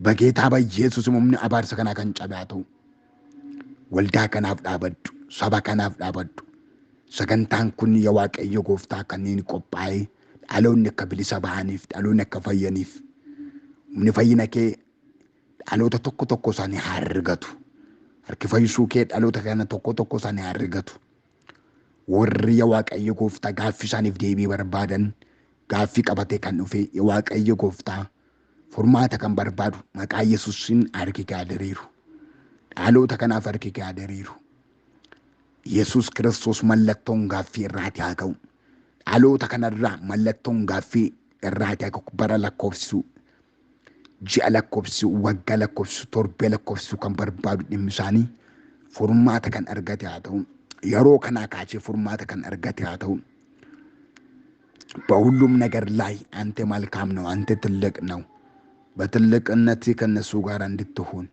በጌታ በኢየሱስም humni abaarsa kanaa kan cabe haa ta'u. Waldaa kanaaf dhaabadhu. Saba kanaaf dhaabadhu. Sagantaan kun yaa Waaqayyo gooftaa kanneen qophaa'e dhaloonni akka bilisa ba'aniif, dhaloonni akka fayyaniif, humni fayyina kee dhaloota tokko tokko isaanii haa argatu. Harki fayyisuu kee dhaloota kana tokko tokko isaanii haa argatu. Warri yaa Waaqayyo gooftaa gaaffii isaaniif deebii barbaadan, gaaffii qabatee kan dhufe yaa Waaqayyo gooftaa furmaata kan barbaadu maqaa Yesuusiin harki kee haa diriiru. Dhaloota kanaaf harki kee haa diriiru. Yesuus Kiristoos mallattoon gaaffii irraati haa ka'u. Dhaloota kanarraa mallattoon gaaffii irraati haa ka'u. Bara lakkoofsisu, ji'a lakkoofsisu, waggaa lakkoofsisu, torbee lakkoofsisu kan barbaadu dhimmi isaanii furmaata kan argate haa ta'u. Yeroo kanaa kaasee furmaata kan argate haa ta'u. በሁሉም ነገር ላይ አንተ መልካም ነው፣ አንተ ትልቅ ነው። በትልቅነት ከነሱ ጋር እንድትሆን፣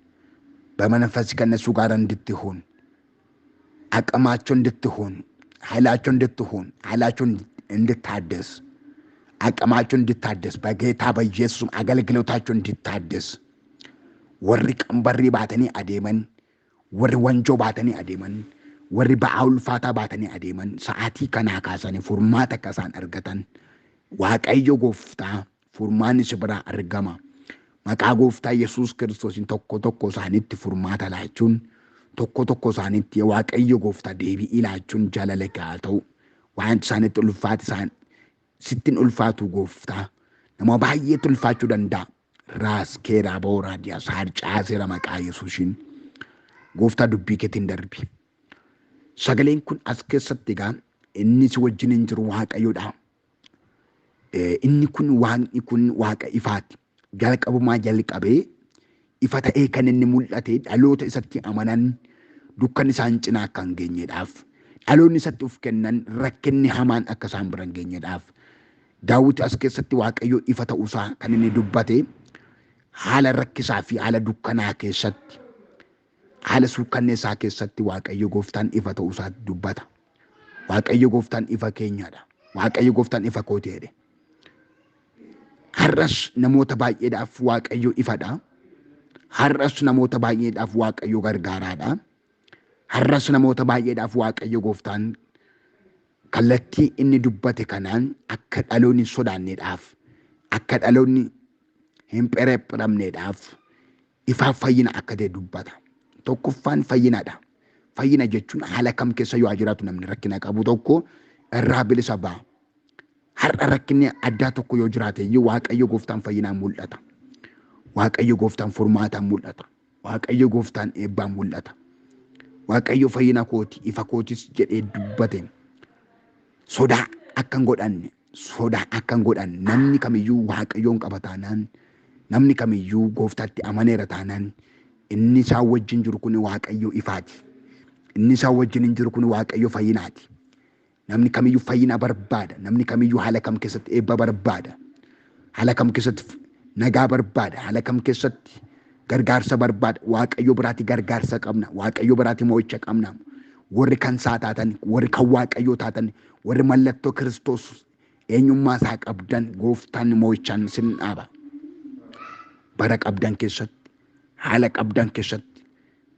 በመንፈስ ከነሱ ጋር እንድትሆን፣ አቅማቸው እንድትሆን፣ ኃይላቸው እንድትሆን፣ ኃይላቸው እንድታደስ፣ አቅማቸው እንድታደስ፣ በጌታ በኢየሱስም አገልግሎታቸው እንድታደስ፣ warri qambarrii baatanii adeeman, warri wanjoo baatanii adeeman, warri ba'aa ulfaataa baatanii adeeman sa'aatii kanaa kaasanii furmaata akka isaan argatan Waaqayyo gooftaa furmaanni si biraa argama. Maqaa gooftaa Yesuus Kiristoosiin tokko tokko isaaniitti furmaata laachuun, tokko tokko isaaniitti Waaqayyo gooftaa deebii laachuun jaalala kee haa ta'u. Waan isaanitti ulfaate isaan sittiin ulfaatu gooftaa nama baay'eetu ulfaachuu danda'a. Raas keeraa booraa diyaas harcaaseera maqaa Yesuusiin. Gooftaa dubbii keetiin darbi. Sagaleen kun as keessatti egaa inni si wajjin hin jiru Waaqayyoodha. Inni kun waaqni kun waaqa ifaati. Jalqabumaa jalqabee ifa ta'ee kan inni mul'ate dhaloota isatti amanan dukkan isaan cinaa akka hin geenyeedhaaf. Dhaloonni isatti of kennan rakkinni hamaan akka isaan bira hin geenyeedhaaf. Daawit as keessatti Waaqayyo ifa ta'uusaa kan inni dubbate haala rakkisaa fi haala dukkanaa keessatti, haala suukkanneessaa keessatti Waaqayyo gooftaan ifa ta'uusaa dubbata. Waaqayyo gooftaan ifa keenyadha. Waaqayyo gooftaan ifa kooti jedhe. Har'as namoota baay'eedhaaf Waaqayyo ifadha. Har'as namoota baay'eedhaaf Waaqayyo gargaaraadha. Har'as namoota baay'eedhaaf Waaqayyo gooftaan kallattii inni dubbate kanaan akka dhaloonni hin sodaanneedhaaf, akka dhaloonni hin pherepheramneedhaaf ifaaf fayyina akka ta'e dubbata. Tokkoffaan fayyinadha. Fayyina jechuun haala kam keessa yoo jiraatu namni rakkina qabu tokko irraa bilisa ba'a. Har'a rakkinni addaa tokko yoo jiraate iyyuu Waaqayyo gooftaan fayyinaan mul'ata. Waaqayyo gooftaan furmaataan mul'ata. Waaqayyo gooftaan eebbaan mul'ata. Waaqayyo fayyina kooti, ifa kootis jedhee dubbate. Sodaa akka hin godhanne, sodaa akka hin godhanne namni kamiyyuu Waaqayyoon qaba taanaan, namni kamiyyuu gooftaatti amaneera taanaan inni isaan wajjin jiru kun Waaqayyo ifaati. Inni isaan wajjin hin jiru kun Waaqayyo fayyinaati. Namni kamiyyuu fayyina barbaada. Namni kamiyyuu haala kam keessatti eebba barbaada. Haala kam keessatti nagaa barbaada. Haala kam keessatti gargaarsa barbaada. Waaqayyo biraatti gargaarsa qabna. Waaqayyo biraatti mo'icha qabna. Warri kan isaa taatan, warri kan Waaqayyoo taatan, warri mallattoo Kiristoos eenyummaa isaa qabdan gooftaan mo'ichaan sin dhaaba. Bara qabdan keessatti, haala qabdan keessatti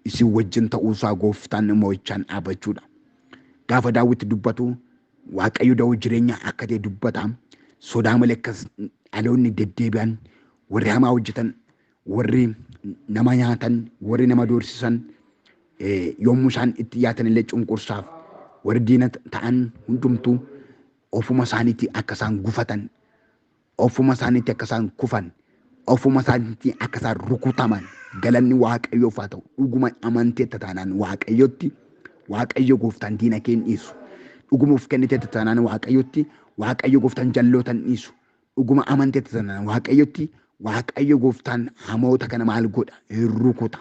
isin wajjin ta'uusaa gooftaan mo'ichaan dhaabachuudha. Gaafa Daawit dubbatu Waaqayyo da'oo jireenya akka ta'e dubbata. Sodaa malee akkas dhaloonni deddeebi'an, warri hamaa hojjetan, warri nama nyaatan, warri nama doorsisan, yommuu isaan itti dhiyaatan illee cunqursaaf warri diina ta'an hundumtuu ofuma isaaniitti akka isaan gufatan, ofuma isaaniitti akka isaan kufan, ofuma isaaniitti akka isaan rukutaman galanni Waaqayyoof haa ta'u. Dhuguma amanteetta taanaan Waaqayyotti Waaqayyo gooftaan diina kee hin dhiisu. Dhuguma of kenniteetta taanaan Waaqayyotti Waaqayyo gooftaan jalloota hin dhiisu. Dhuguma amanteetta taanaan Waaqayyotti Waaqayyo gooftaan hamoota kana maal godha? Hin rukuta.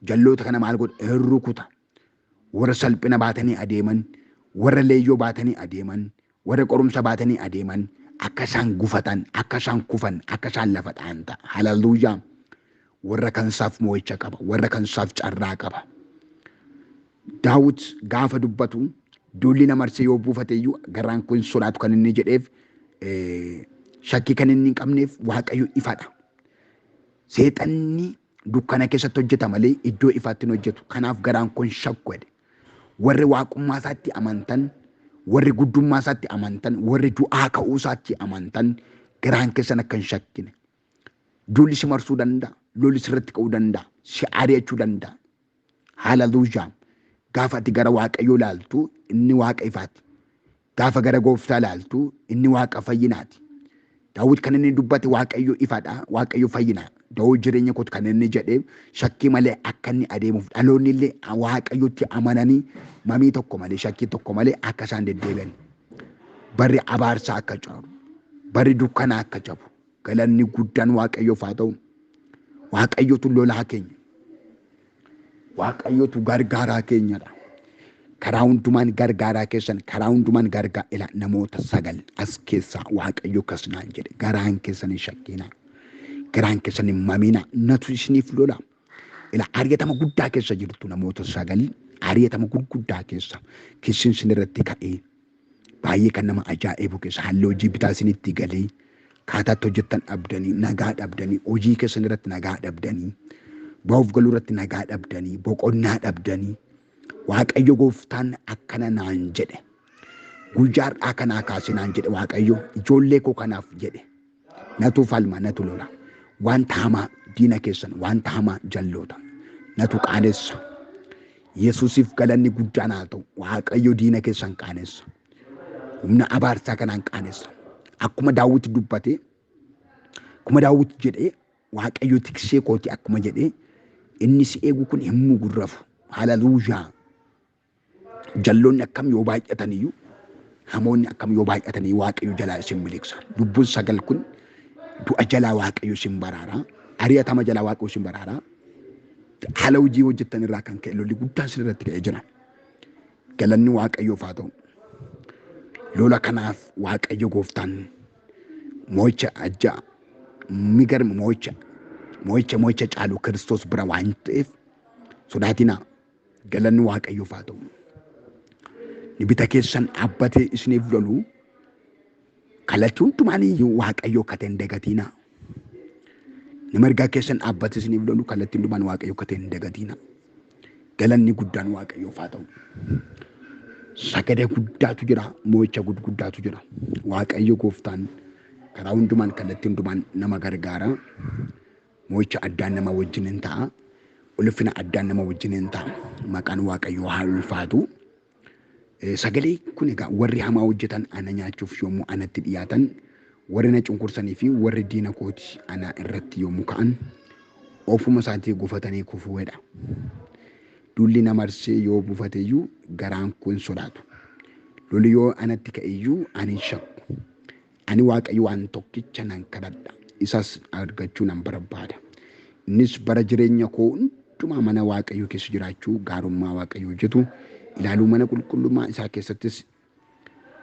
Jalloota kana maal godha? Hin rukuta. Warra salphina baatanii adeeman, warra leeyyoo baatanii adeeman, warra qorumsa baatanii adeeman akka isaan gufatan, akka isaan kufan, akka isaan lafa dha'an ta'a. Haleluuyaa. Warra kansaaf mo'icha qaba, warra kansaaf carraa qaba. Daawit gaafa dubbatu duulli na marsee yoo buufate iyyuu garaan kun sodaatu kan inni jedheef shakkii kan inni hin qabneef Waaqayyo ifadha. Seexanni dukkana keessatti hojjeta malee iddoo ifaatti hin hojjetu. Kanaaf garaan kun shakku jedhe. Warri waaqummaa isaatti amantan, warri guddummaa isaatti amantan, warri du'aa ka'uu isaatti amantan garaan keessan akka hin shakkine. Duulli si marsuu danda'a. Lolli sirratti ka'uu danda'a. Si ari'achuu danda'a. Haleluuyaa. Gaafa ati gara Waaqayyoo ilaaltu inni Waaqa ifaati. Gaafa gara gooftaa ilaaltu inni Waaqa fayyinaati. Daawit kan inni dubbate Waaqayyo ifadha. Waaqayyo fayyina. Daawit jireenya kooti kan inni jedhe shakkii malee akka inni adeemuuf dhaloonni illee Waaqayyotti amananii mamii tokko malee shakkii tokko malee akka isaan deddeebi'an. Barri abaarsaa akka caalu, barri dukkanaa akka cabu, galanni guddaan Waaqayyoof haa ta'u. Waaqayyotu lolaa keenya. Waaqayyotu gargaaraa keenyadha. Karaa hundumaan gargaaraa keessan, karaa hundumaan gargaa ila namoota 9 as keessaa Waaqayyo akkas naan jedhe. Garaan keessan hin shakkinaa. Garaan keessan hin maminaa. Natu isiniif lola. Ila ari'atama guddaa keessa jirtu namoota 9 ari'atama gurguddaa keessa kissiin isin irratti ka'ee baay'ee kan nama ajaa'ibu keessa haalli hojii bitaa isinitti galee kaataatti hojjettan dhabdanii nagaa dhabdanii hojii keessan irratti nagaa dhabdanii ba'uuf galuu irratti nagaa dhabdanii boqonnaa dhabdanii Waaqayyo gooftaan akkana naan jedhe. Guyyaa har'aa kanaa kaasee naan jedhe Waaqayyo ijoollee koo kanaaf jedhe. Natu falma, natu lola. Wanta hamaa diina keessan, wanta hamaa jalloota. Natu qaanessa. Yesuusiif galanni guddaan haa ta'u. Waaqayyo diina keessan qaanessa. Humna abaarsaa kanaan qaanessa. Akkuma Daawit dubbate, akkuma Daawit jedhee Waaqayyo tiksee kooti akkuma jedhee inni si eegu kun hin mugurrafu. Haleluuyaa. Jalloonni akkam yoo baay'atan iyyuu, hamoonni akkam yoo baay'atan iyyuu Waaqayyo jalaa isin miliqsa. Lubbuun 9 kun du'a jalaa Waaqayyo isin baraara. Ari'atama jalaa Waaqayyo isin baraara. Haala hojii hojjettan irraa kan ka'e lolli guddaan isin irratti ka'ee jira. Galanni Waaqayyoof haa ta'u. Lola kanaaf Waaqayyo gooftaan mo'icha ajja'a migarmi mo'icha mo'icha mo'icha caalu Kiristoos bira waan ta'eef sodaatinaa. Galanni Waaqayyoof haa ta'u. Ni bita keessan dhaabbatee isiniif lolu kallattii hundumaan iyyuu Waaqayyo akka ta'e hin dagatinaa. Ni mirgaa keessan dhaabbatee isiniif lolu kallattii hundumaan Waaqayyo akka ta'e hin dagatinaa. Galanni guddaan Waaqayyoof haa ta'u. Sagalee guddaatu jira, mo'icha gurguddaatu jira. Waaqayyo gooftaan karaa hundumaan kallattii hundumaan nama gargaara. Mo'icha addaan nama wajjin hin ta'a. Ulfina addaan nama wajjin hin ta'a. Maqaan Waaqayyoo haa ulfaatu. Sagalee kun egaa warri hamaa hojjetan ana nyaachuuf yommuu anatti dhiyaatan, warri na cunqursanii fi warri diina kooti ana irratti yommuu ka'an ofuma isaatii gufatanii kufuudha. Dulli na marsee yoo bufate iyyuu garaan koo hin sodaatu. Lolli yoo anatti ka'e iyyuu ani hin shakku. Ani Waaqayyo waan tokkicha nan kadhadha, isas argachuu nan barbaada. Innis bara jireenya koo hundumaa mana Waaqayyoo keessa jiraachuu, gaarummaa Waaqayyoo hojjetu, ilaaluu mana qulqullummaa isaa keessattis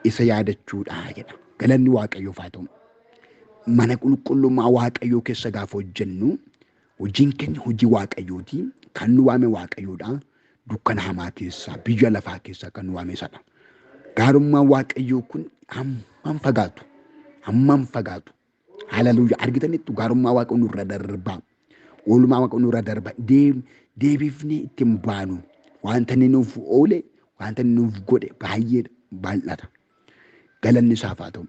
isa yaadachuudha jedha. Galanni Waaqayyoof haa ta'u. Mana qulqullummaa Waaqayyoo keessa gaafa hojjennu hojiin keenya hojii Waaqayyooti. Kan nu waame Waaqayyoodha. Dukkana hamaa keessaa, biyya lafaa keessaa kan nu waame isadha. Gaarummaan Waaqayyoo kun hammam fagaatu, hammam fagaatu. Haleluuyaa. Argitaniittu gaarummaa Waaqayyoo nurra darba. Oolmaa Waaqayyoo nurra darba. Deebifnee ittiin baanu. Wanta inni nuuf oole, wanta inni nuuf godhe baay'ee bal'ata. Galanni isaaf haa ta'u.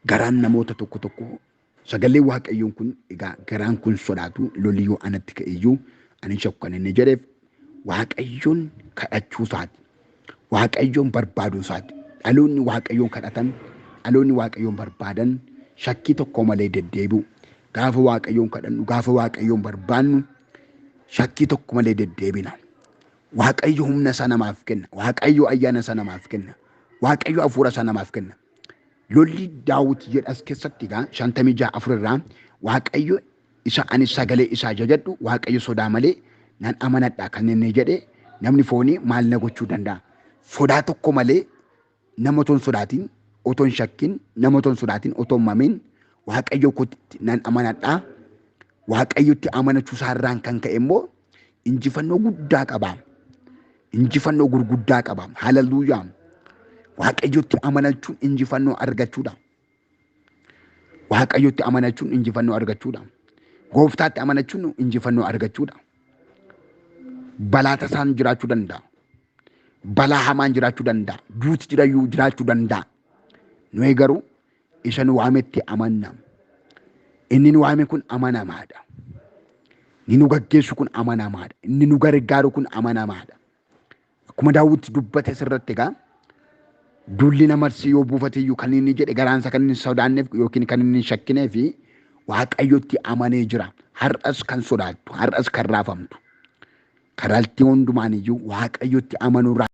Garaan namoota tokko tokko sagalee Waaqayyoon kun egaa garaan kun sodaatu lolli yoo anatti ka'e iyyuu ani hin shakku kan inni jedheef Waaqayyoon kadhachuu isaati. Waaqayyoon barbaaduu isaati. Dhaloonni Waaqayyoon kadhatan, dhaloonni Waaqayyoon barbaadan shakkii tokko malee deddeebi'u. Gaafa Waaqayyoon kadhannu, gaafa Waaqayyoon barbaannu shakkii tokko malee deddeebina. Waaqayyo humna isaa namaaf kenna. Waaqayyo ayyaana isaa namaaf kenna. Waaqayyo hafuura isaa namaaf kenna. Lolli Daawit jedhas keessatti egaa 56:4 irraa Waaqayyo isa ani sagalee isaa jajadhu Waaqayyo sodaa malee nan amanadha kan inni jedhe namni foonii maal na gochuu danda'a? Sodaa tokko malee nama otoo hin sodaatin, otoo hin shakkin, nama otoo hin sodaatin, otoo hin mamin Waaqayyo kootti nan amanadha. Waaqayyotti amanachuu isaarraan kan ka'e immoo injifannoo guddaa qaba. Injifannoo gurguddaa qaba. Haleluuyaa. Waaqayyotti amanachuun injifannoo argachuudha. Waaqayyotti amanachuun injifannoo argachuudha. Gooftaatti amanachuun injifannoo argachuudha. Balaa tasaan jiraachuu danda'a. Balaa hamaan jiraachuu danda'a. Duuti jirayyuu jiraachuu danda'a. Nuyi garuu isa nu waametti amanna. Inni nu waame kun amanamaadha. Inni nu gaggeessu kun amanamaadha. Inni nu gargaaru kun amanamaadha. Akkuma Daawit dubbate asirratti egaa duulli na marsi yoo buufate iyyuu kan inni jedhe garaansa kan inni sodaanneef yookiin kan inni hin shakkinee fi Waaqayyotti amanee jira. Har'as kan sodaattu, har'as kan raafamtu. Karaaltii hundumaan iyyuu Waaqayyotti amanuurraa.